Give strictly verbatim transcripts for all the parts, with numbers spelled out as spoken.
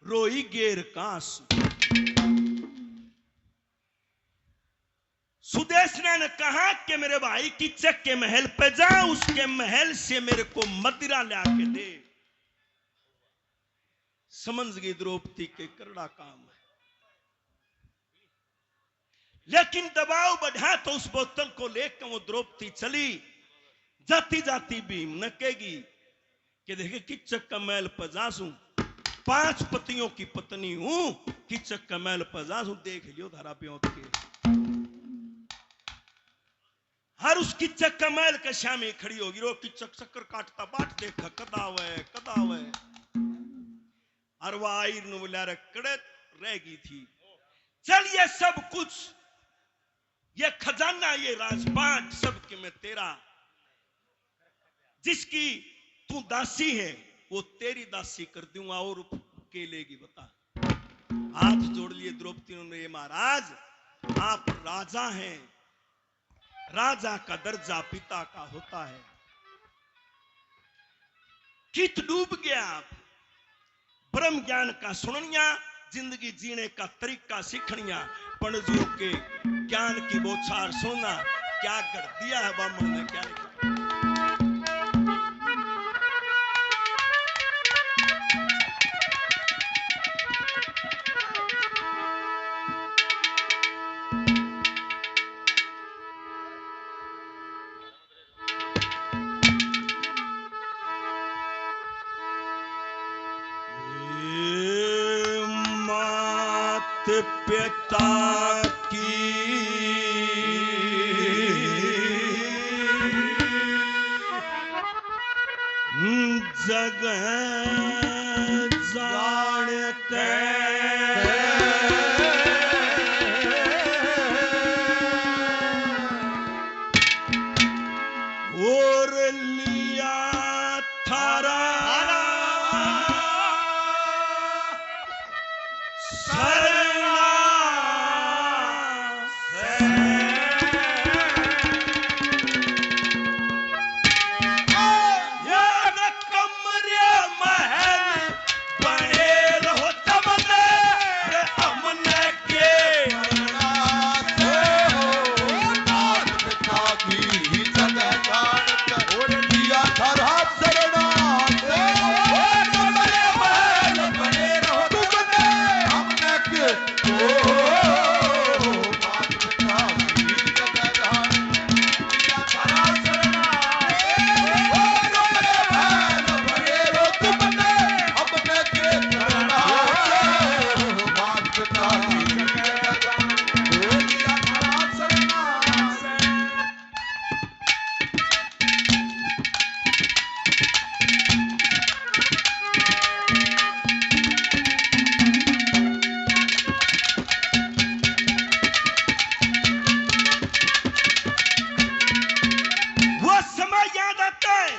रोई गेर का आंसू। सुदेष्णा ने कहा कि मेरे भाई, किचक के महल पे जा, उसके महल से मेरे को मदिरा ला के दे। समझ गई द्रौपदी के करड़ा काम है। लेकिन दबाव बढ़ा तो उस बोतल को लेकर वो द्रौपदी चली। जाती जाती भीम ने कहेगी कि देखे, किचक का महल पर जा सूं, पांच पतियों की पत्नी हूं, किचक का महल पर जा सूं, देख लियो थारा ब्योंत के। हर उस किचक का महल के सामने खड़ी होगी, रो किचक चक्कर काटता बाट देखा, कदा आवे, कदा आवे। और वह आईर नु बुला रे कड़े रह गई थी। चल, ये सब कुछ, ये खजाना, ये राजपाट सब के मैं तेरा, जिसकी तू दासी है, वो तेरी दासी कर दूंगा। और के लेगी बता? हाथ जोड़ लिए द्रौपदी ने, ये महाराज, आप राजा हैं, राजा का दर्जा पिता का होता है। कित डूब गया आप? ब्रह्म ज्ञान का सुननिया, जिंदगी जीने का तरीका सीखनिया, पण जो के ज्ञान की बौछार सुनना, क्या कर दिया है बामण ने, क्या नहीं। मात पिता की जगह जान के और लिया थारा सरना से। याद कमरे महल बने रहो तमने, रे हमने के मरना से हो। नाथ पिता की जगह जान के और लिया थारा सरना से। ओ कमरे महल बने रहो तुमने, हमने के, ओ, नाथ पिता की जगह जान के। वो समय याद आता है,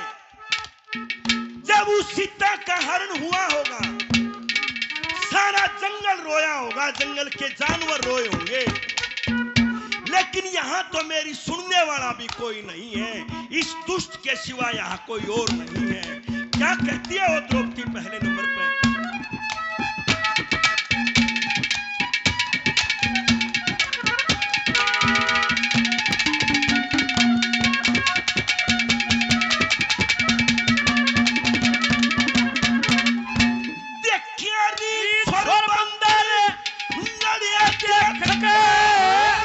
जब उस सीता का हरण हुआ होगा, सारा जंगल रोया होगा, जंगल के जानवर रोए होंगे, लेकिन यहाँ तो मेरी सुनने वाला भी कोई नहीं है। इस दुष्ट के सिवा यहाँ कोई और नहीं है। क्या कहती है वो द्रौपदी पहले नंबर पे? देखिया री छोर बंदर लड़िया देख के,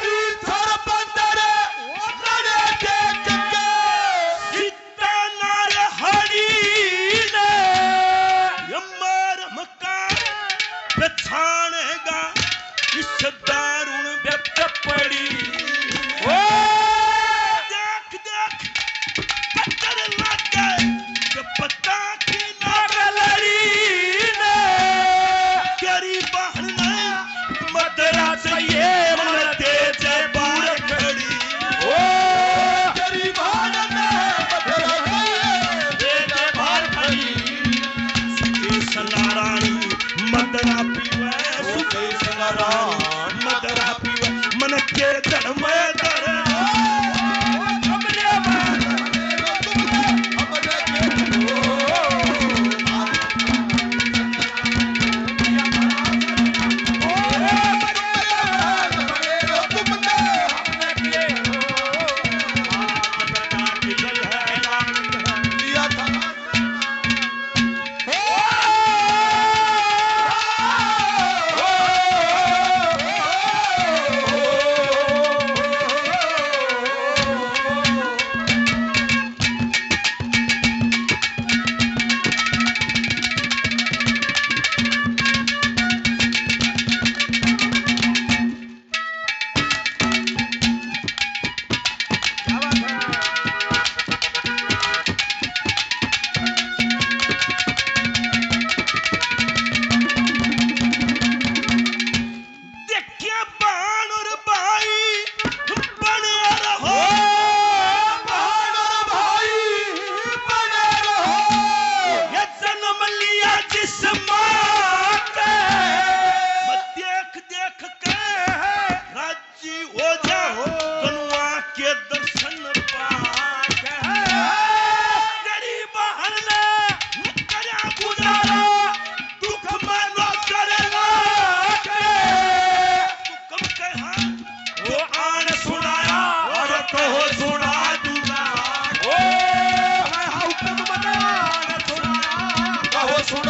री छोर बंदर लड़िया देख के, सीता नार हड़ी ने, ये मार मकान पछाणेगा। इस दारुण व्यक्त पड़ी। ओ! देख, देख, पत्थर लग गए, जो पता की नार लड़ी ने। तेरी बहन ने मदरा चाहिए, मन तेज बूढ़ खड़ी। ओ! तेरी बहन ने मदरा चाहिए, तेज बूढ़ खड़ी। कृष्ण नारायण मदरा पीवे, सुदेश नारायण मदरा पीवे, मन के धर्म धर।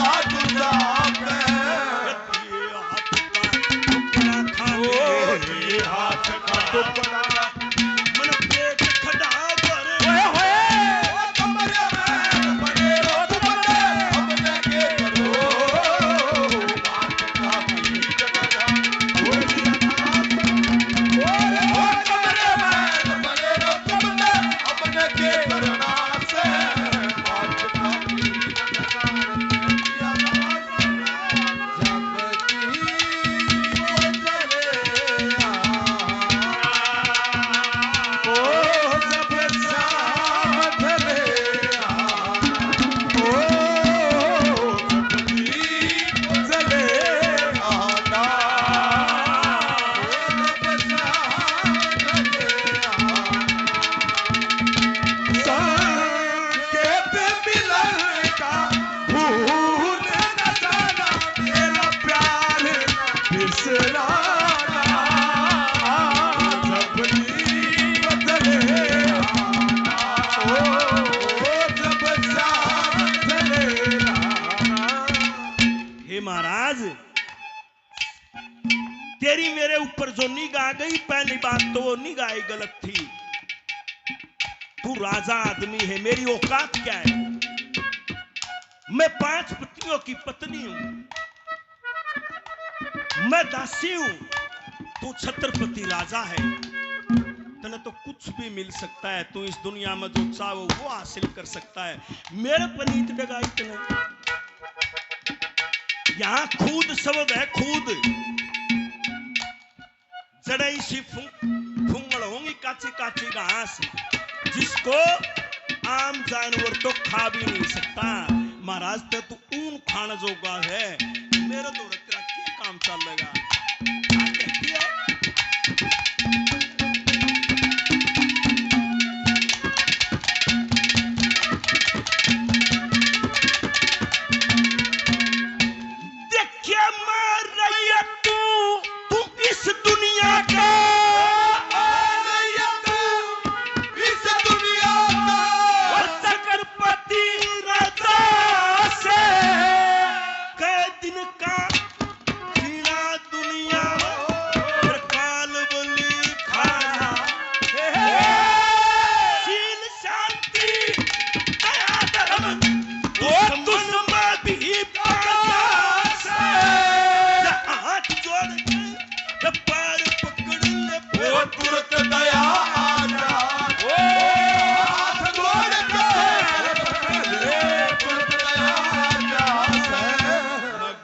हाथ का टुकड़ा खा ले। ओ, ये हाथ का टुकड़ा। मन पेट खड़ा कर। ओए होए। ओ, कमरे में पड़े रो तुम, हमने के करो। हे महाराज, तेरी मेरे ऊपर जो निगाह गई, पहली बात तो वो निगाह ही गलत थी। तू राजा आदमी है, मेरी औकात क्या है? मैं पांच पतियों की पत्नी हूं, मैं दासी हूं, तू छत्रपति राजा है। तने तो कुछ भी मिल सकता है, तू इस दुनिया में जो चाहो वो हासिल कर सकता है। मेरे पर नीत डगाई तने। यहाँ खुद शब्द है, खुद। जड़े इसी फूंगल होंगी, काची काची घास, जिसको आम जानवर तो खा भी नहीं सकता। महाराज, ते तू ऊन खाण जोगा है, मेरे तो तेरा क्या काम चलेगा? देखिए मार रही है तू, तू इस दुनिया का, इस दुनिया का। और सकरपति राजा से कै दिन का जीना दुनिया में, फिर काल बलि खाना। शील शांति दया धर्म, वो दुश्मन भी पास है। हाथ जोड़ के पैर पकड़ ले, वो तुरंत दया आ जा। ओ, हाथ जोड़ के, तुरंत दया आ जा।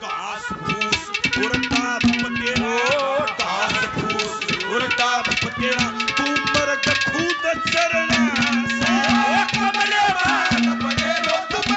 घास फूस उड़ता पकेरा, ओ, घास फूस उड़ता पकेरा, तू मर्द खुद चरना से। ओ, कमरे में पड़े रो तुम।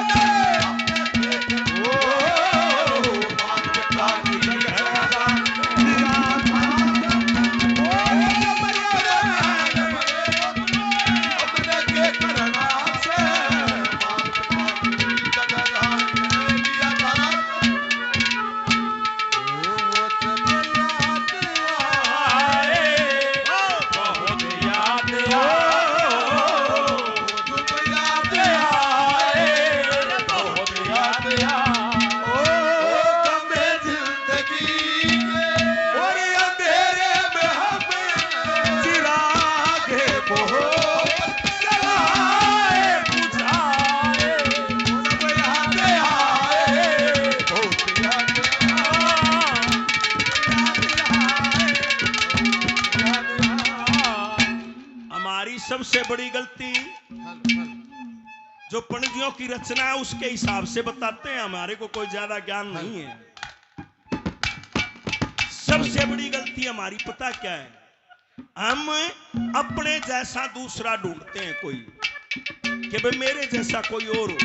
हमारी सबसे बड़ी गलती, जो पंडियों की रचना है, उसके हिसाब से बताते हैं, हमारे को कोई ज्यादा ज्ञान नहीं है। सबसे बड़ी गलती हमारी पता क्या है? हम अपने जैसा दूसरा ढूंढते हैं कोई, कि भाई मेरे जैसा कोई और हो,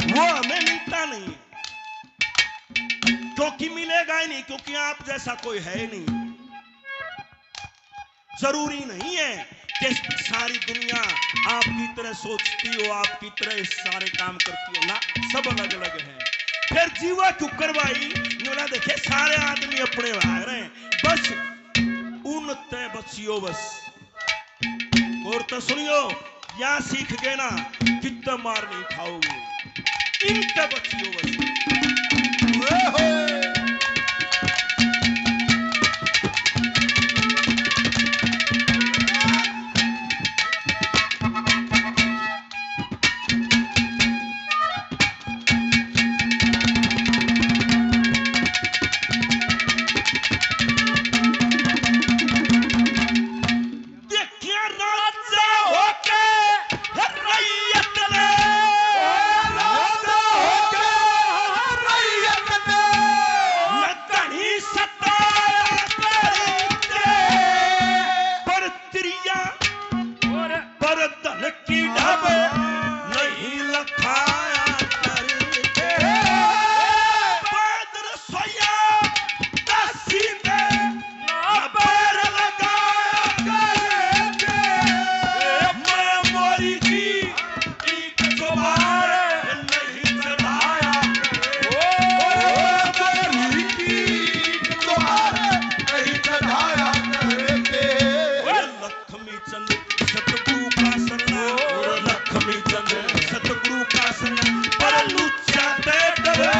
वो हमें मिलता नहीं है, क्योंकि मिलेगा ही नहीं, क्योंकि आप जैसा कोई है ही नहीं। जरूरी नहीं है कि सारी दुनिया आपकी तरह सोचती हो, आपकी तरह सारे काम करती हो, ना, सब अलग अलग हैं। फिर जीवा क्यों करवाई, न्यू ना देखे सारे आदमी अपने आ रहे हैं, बस उन ते बचियो बस। और तो सुनियो, या सीख गए ना, कितना मार नहीं खाओगे। इनके बचियो बस। ओए होए। देखिया राजा होके रैयत ने, राजा होके रैयत ने, न कहीं सताया करते, पर त्रिया पर धन की ढाबे नहीं लखाया करते। पैदल सोया दासी में ना पैर लगाया करते। मैं मोरी जी एक दोबार नहीं चढ़ाया करते। मोरी जी एक दोबार नहीं चढ़ाया करते। लक्ष्मी चंद सतगुरु का सरना, लक्ष्मी चंद सतगुरु का सरना, पर लुच्चा ते डरे।